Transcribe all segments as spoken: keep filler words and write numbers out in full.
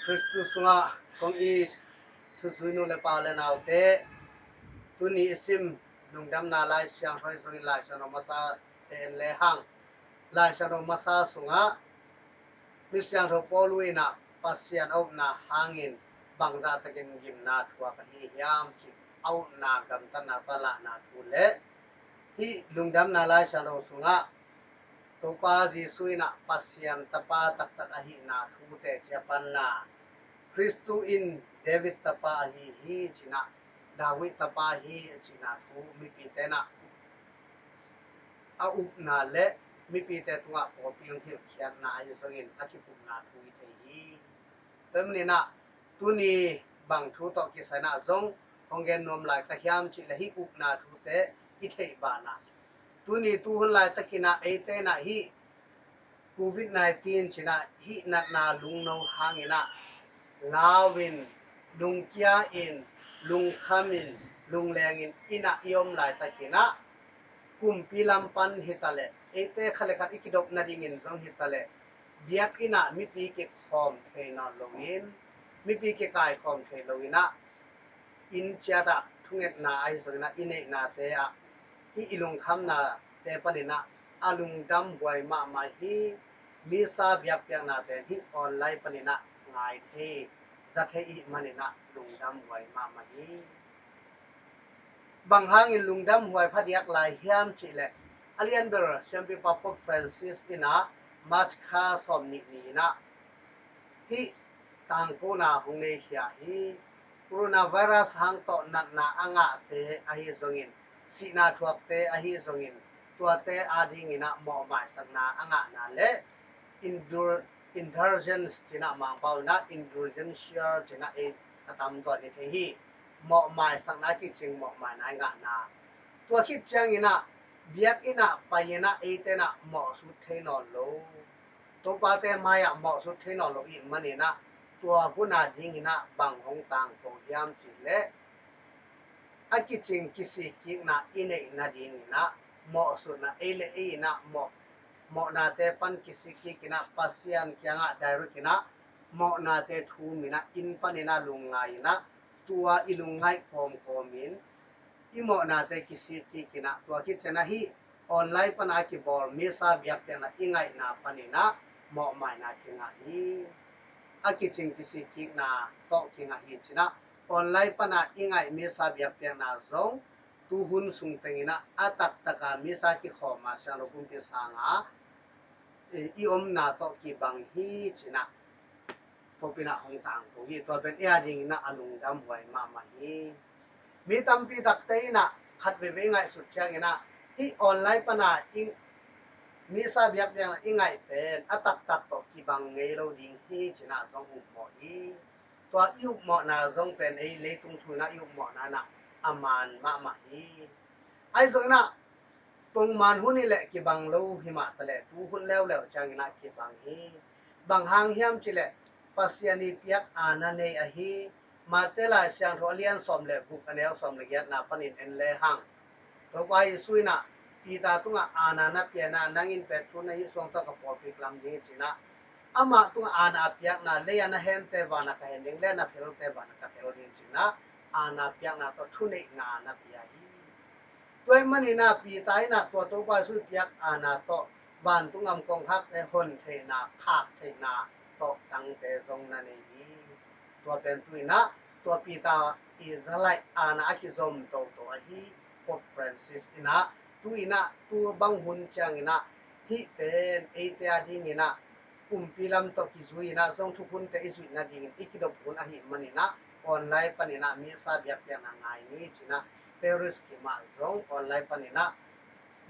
Khristu sungah kong it thuzui nu le pa le naute, tuni i sim lungdamna Lai Siangtho i zongin Lai Siangtho masa te en lehang, Lai Siangtho masa sungah mi siangtho Paul in ah Pasian a upna hangin bangzah takin gimna thuak ahi hiam cih, a upna gamtatna tawh a lahna thu le hih lungdamna Lai Siangtho sungah Topa Jesuh in ah Pasian Tapa taktak ahihna thute ciah panna, Khristu in David tapa ahi hi ci-in ah, David tapa hi a cihna thu mipite in ah a upna le mipite tungah pawlpi hong hilhkhiatna ahi zongin a kipumna thu i thei hi. Tua manin ah tuni bang thu tawh kisai in ah zong hong gen nuam laitak hiam cih leh hih upna thute i theih banah, tuni tuhun laitakin ah eite in ah hih covid nineteen ci-in ah hih natna lungno hangin ah lau-in, lungkia-in, lungkham-in, lungleng-in inn ah i om laitakin ah kumpi lam pan hi taleh, eite khat le khat i kidop nadingin zong hi taleh, biakinn ah mipi kikhawm thei nawn loin, mipi kikaikhawm thei loin ah, inn ciat ah thungetna ahi zongin ah i neihnate ah, hih i lungkhamnate panin ah a lungdam huai mahmah hi. Misa biakpiakna pen hih online panin ah ngai thei, za thei i hih manin ah lungdam huai mahmah hi. Bang hangin lungdam huai phadiak lai hiam cih leh, a lianbel siampipa Pope Francis in ah March kha sawmnih ni-in ah hih tangkona hong neikhia hi. Coronavirus hang tawh natna a ngahte ahi zongin, sihna thuakte ahi zongin, tuate adingin ah mawhmaisakna a ngahna le indur-, indulgence ci-in ah Mangpau in ah indulgentia ci-in ah ei a tam tuan i thei hi. Mawhmaisakna kicing mawhmaina i ngahna. Tua khit ciangin ah biakinn ah pai-in ah eite in ah mawhsut thei nawn lo, Topate mai-ah mawhsut thei nawn lo i hih manin ah, tua hun adingin ah bang hong tangko hiam cih leh, a kicing kisikkikna i neih nadingin ah mawhsutna, ei le ei in ah mawh, mawhnate pan kisikkik in ah Pasian kiangah direct in ah mawhnate thum in ah inn panin ah lungngai in ah, tua i lungngaih kawmkawm in i mawhnate kisikkik in ah, tua khit ciang ah hih online pan a kibawl misa biakpiakna i ngaihna panin ah mawhmaina kingah hi. A kicing kisikkikna tawh kingah hi ci-in ah, online pan a i ngaih misa biakpiakna zong tuhun sung teng in ah a taktak a misa kikhawm a siangtho pumpi sang a i omna tawh kibang hi ci-in ah Pope in ah hong tangko hi. Tua pen ei adingin ah a lungdam huai mahmah hi. Mi tampi takte in ah khat veivei i ngaihsut ciangin ah, hih online pan a i misa biakpiakna i ngaih pen a taktak tawh kibang ngei lo ding hi ci-in ah zong upmawh hi. Tua i upmawhna zong pen ei leitung thu in ah i upmawhna in ah a man mahmah hi. Ahi zongin ah pongman hun hi leh kibang lo hi mah taleh, tuhun leuleu ciangin ah kibang hi. Bang hang hiam cih leh, Pasian i piak aana nei ahi. Mate Lai Siangtho a lian sawm le guk, a neu sawm le giatna panin en lehang, Topa Jesuh in ah Peter tungah aana na pia in ah, nang in Petru na hih suang tawh ka pawlpi kilam ding hi ci-in ah, amah tungah aana a piakna, lei-a na hente vanah ka hen ding, lei-a na phelte vanah ka phel ding ci-in ah, aana piakna tawh thuneihna na pia hi. Tua ahih manin ah Peter in ah tua Topa Jesuh piak aana tawh vantung gam kongkhakte hon theihna, khak theihna tawh tangte zong na nei hi. Tua pen tu-in ah tua Peter i za laih aana a kizom toto ahi. Pope Francis in ah tu-in ah tu bang hun ciangin ah hih pen eite adingin ah kumpi lam tawh kizui in ah zong thukhunte i zuih nadingin i kidop hun ahih manin ah online panin ah misa biakpiakna ngai ni ci-in ah Paris kim ah zong online panin ah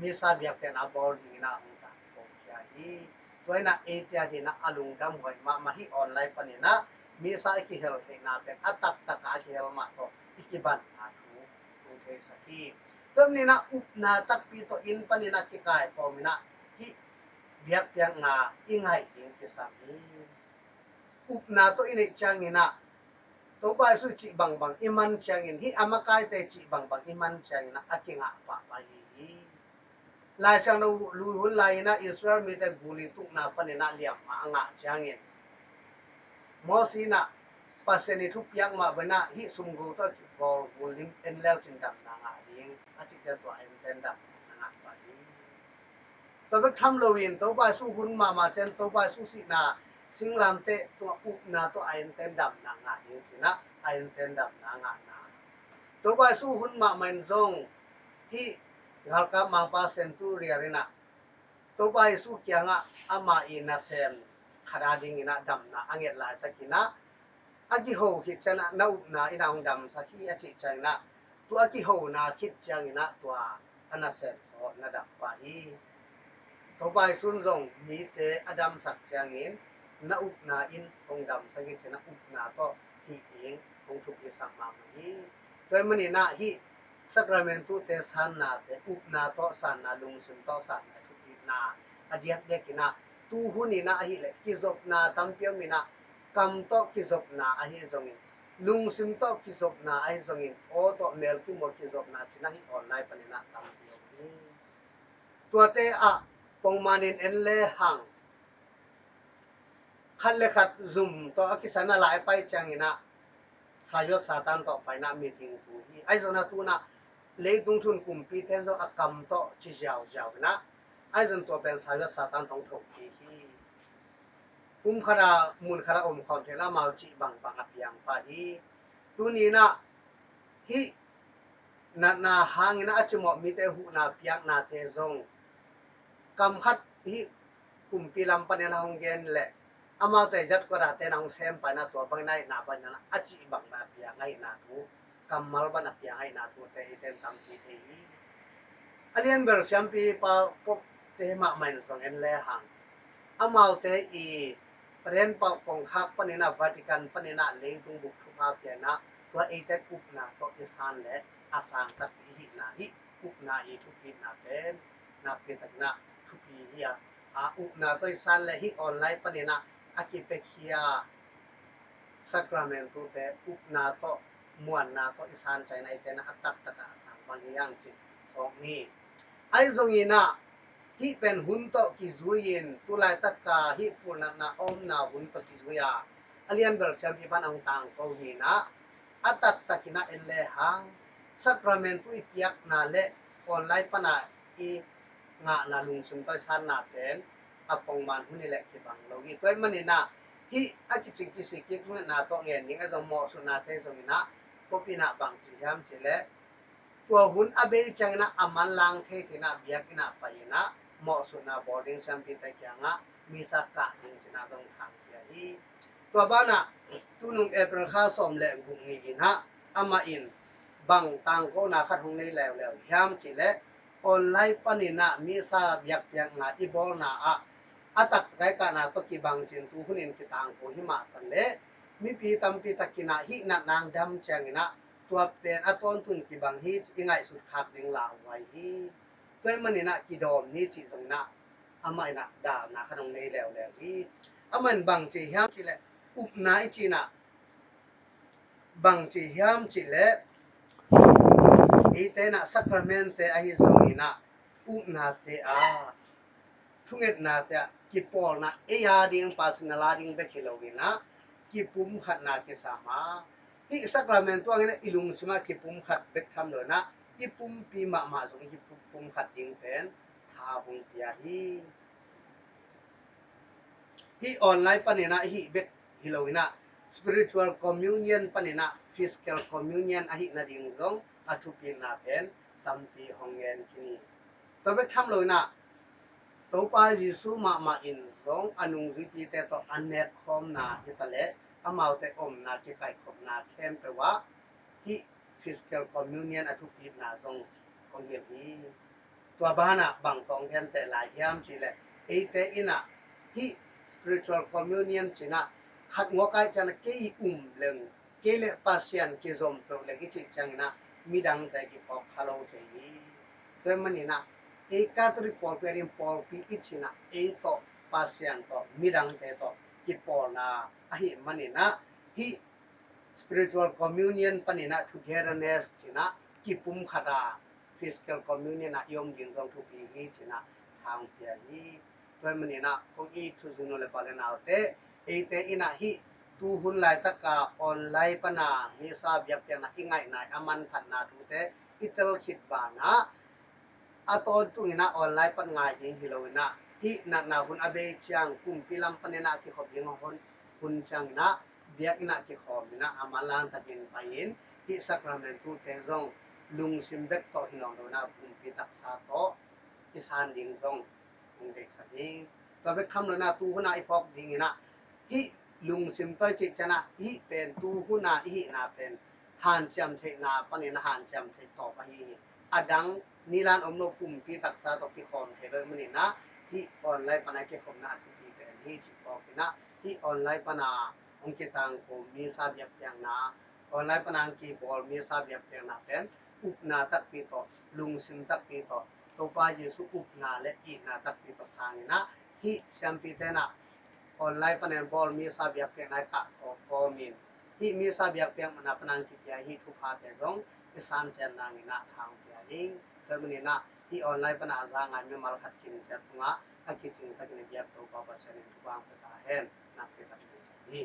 misa biakpiakna bawl dingin ah hong tangko khia hi. Tua in ah eite adingin ah a lungdam huai mahmah hi. Online panin ah misa i kihel theihna pen a taktak a kihel mah tawh i kibanna thu hong theisak hi. Tua manin ah upna takpi tawh inn panin ah kikaikhawm in ah hih biakpiakna i ngaih ding kisam hi. Upna tawh i neih ciangin ah Topa Jesuh cih bangbang i man ciangin, hih a makaite cih bangbang i man ciangin ah a kingah pahpah hi hi. Lai Siangtho lui hun lai-in ah Israel mite guli tukna panin ah liamma a ngah ciangin, Moses in ah Pasian i thupiak mah bangin ah hih sumgo tawh a kibawl gul lim en leu cin damna ngah ding a cih ciang tua a enten damna ngah pah hi. Tua bek tham loin Topa Jesu hun mahmah ciang Topa Jesu sihna singlamteh tungah upna tawh a enten damna ngah ding cin ah a enten damna ngahna. Topa Jesu hun mahmah in zong hih galkap mangpa centurion in ah Topa Jesu kiangah amah i nasem khat a dingin ah damna a nget laitakin ah a kiho khit ciangin ah na upna in ah hong damsak hi a cih ciangin ah tua a kihona khit ciangin ah tua a nasem tawh na dam pah hi. Topa Jesu in zong mite a damsak ciangin na upna in hong damsak hi cin ah upna tawh hih ding hong thupisak mahmah hi. Tua ahih manin ah hih Sacramentu te sannate upna tawh sanna, lungsim tawh sanna thupina a diakdiak in ah tu hun in ah ahih leh kizopna tampi om in ah kam tawh kizopna ahi zongin, lungsim tawh kizopna ahi zongin, aw tawh mel kimu kizopna cin ah hih online panin ah tampi om hi. Tuate ah pongman in en lehang khat le khat zum tawh a kisan a lai pai ciangin ah sayawt Satan tawh paina mi ding thu hi. Ahi zongin ah tu in ah leitung thu in kumpite in zong a kam tawh ci ziauziau in ah ahi zongin tua pen sayawt Satan tawh hong thoh kik hi. Pumkhat a munkhat a om khawm theih loh amau cih bangbang a piang pah hi. Tuni in ah hih natna hangin ah a cimawh mite huhna piaknate zong kam khat hih kumpi lam panin ah hong gen leh amaute zat kua dahte in ah hong sem pah in ah tua bangin ah ahihna bangin ah a cih bangin ah piang ahihna thu, kammal bangin ah piang ahihna thute eite in tampi thei hi. A lianbel siampipa popte mahmah in zong en lehang amaute i Vatican pau kongkhak panin ah, Vatican panin ah leitung bup thupha pia in ah tua eite upna tawh i san leh a sangtak i hihna hih upna i thupina pen nakpi takin ah thupi hi a, a upna tawh i san leh hih online panin ah a kipiakhia Sacramentute upna tawh, muanna tawh i san ciangin ah eite in ah a taktak ah a sang bang hi hang cih phawk ni. Ahi zongin ah hih pen hun tawh kizui-in tu laitak a hih pulnatna a omna hun tawh kizui a, a lianbel siampipa in hong tangko hi in ah a taktakin ah en lehang Sacramentu i piakna le online pan a i ngahna lungsim tawh i sanna pen a pongman hun hi leh kibang lo hi. Tua ahih manin ah hih a kicing kisik kik thungetna tawh ngen ding a zong mawhsuhnate zongin ah pop in ah bang ci hiam cih leh tua hun a bei ciangin ah a manlang thei theihna biakinn ah pai in ah mawhsuhna bawl ding siampite kiangah misa kah ding cih in ah zong thangsia hi. Tua banah tunung April kha sawm le guk ni in ah amah in bang tangkona khat hong nei leuleu hiam cih leh online panin ah misa biakpiakna i bawlna ah a taktak a i kahna tawh kibang cih in tu hunin kitangko hi mah taleh mipi tampi takin ah hih natna hong dam ciangin ah tua pen a tawntung kibang hi cih i ngaihsut khak ding lauhuai hi. Tua ahih manin ah kidawm ni cih zongin ah amah in ah dalna khat hong nei leuleu hi. Amah in bang ci hiam cih leh upna i cih in ah bang ci hiam cih leh eite in ah sacramentte ahi zongin ah upnate ah thungetnate ah kipawlna ei a ding, personal a ding bek hi loin ah kipumkhatna kisam a, hih sacramentu hangin ah i lungsim ah kipumkhat bek tham loin ah i pumpi mahmah zong i kipumkhat ding pen tha hong pia hi. Hih online panin ah hih bek hi loin ah spiritual communion panin ah physical communion ahih nading zong a thupina pen tampi hong ngen khin hi. Tua bek tham loin ah Topa Jesu mahmah in zong a nungzuipite tawh a nekkhawmna hi taleh amaute omna kikaikhopna khempeuh ah hih physical communion a thupina zong hong hilh hi. Tua banah bang tawh hong genteh lai hiam cih leh eite in ah hih spiritual communion cih in ah khat ngawk ahih ciangin ah kei um leng, kei le Pasian kizom peuh leng i cih ciangin ah midangte kiphawk kha lo thei hi. Tua ahih manin ah ei Catholic pawlpi a ding pawlpi i cih in ah ei tawh Pasian tawh midangte tawh kipawlna ahih manin ah hih spiritual communion panin ah togetherness cih in ah kipumkhat a physical communion ah i om ding zong thupi hi cih in ah hong pia hi. Tua ahih manin ah kong it thuzui nu le pa le naute, eite in ah hih tuhun laitaka online pana misa biakpiakna i ngaihna a manphatna thute i tel khit banah a tawntung inah online pan ngai ding hi lo inah hih natna hun a bei ciang kumpi lam pan inah kikhop ding hun, hun ciang inah biak inah kikhawm inah a manlang takin pai-in hih sacramentu te zong lungsim bek tawh hi nawn lo inah kumpi taksa tawh i san ding zong hong deihsak hi. Tua bek tham lo inah tuhun ah i phawk ding inah hih lungsim tawh i cih ciangah hih pen tuhun ah i hihna pen hanciam theihna panin a hanciam theih tawp ahi hi. A dang nilan om lo kumpi taksa tawh kikhawm thei lo i manin ah hih online pana kikhopna a thupi pen hi cih phawk inah hih online pana hong kitangko misa biakpiakna online pana hong kibawl misa biakpiakna pen upna takpi tawh lungsim takpi tawh Topa Jesu upna le itna takpi tawh sang inah hih siampite inah online panin bawl misa biakpiakna i kah kawmin hih misa biakpiakna pana hong kipia hih thuphate zong i san ciat nang inah tha hong pia hi. Tua manin ah hih online pana a za ngai mimal khat kim ciat tungah a kicing takin i biak Topa Pasian in thupha hong pia ta hen. Nakpi takin hi.